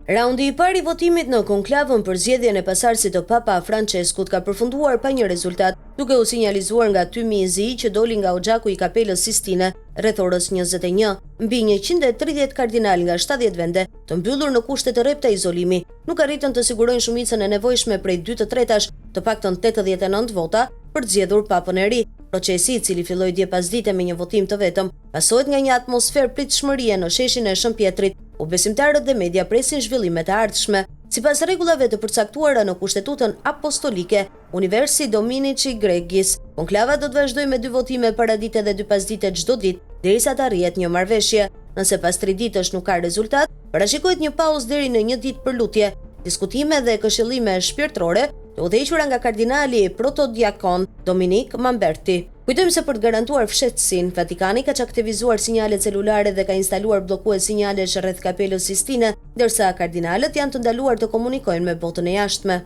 Raundi i parë i votimit në konklavën për zgjedhjen e pasardhësit të Papa Françeskut ka përfunduar pa një rezultat, duke u sinjalizuar nga tymi i zi që doli nga oxhaku i Kapelës Sistine rreth orës 21. Mbi 130 kardinalë nga 70 vende, të mbyllur në kushte të rrepta izolimi, nuk arritën të sigurojnë shumicën e nevojshme prej dy të tretash, të paktën 89 vota, për të zgjedhur papën e ri. Procesi, i cili filloi dje pasdite me një votim të vetëm, pasohet nga një atmosferë pritshmërie në sheshin e Shën Pjetrit, ku besimtarët dhe media presin zhvillimet e ardhshme. Sipas rregullave të përcaktuara në Kushtetutën Apostolike, Universi Dominici Gregis, konklava do të vazhdojë me dy votime paradite dhe dy pasdite çdo ditë, derisa të arrihet një marrëveshje. Nëse pas tri ditësh nuk ka rezultat, parashikohet një pauzë deri në një ditë për lutje, diskutime dhe këshillime shpirtërore të udhëhequra nga kardinali protodiakon Dominik Mamberti. Kujtojmë se për të garantuar fshehtësinë, Vatikani ka çaktivizuar sinjalet celulare dhe ka instaluar bllokues sinjalesh rreth Kapelës Sistine, ndërsa kardinalët janë të ndaluar të komunikojnë me botën e jashtme.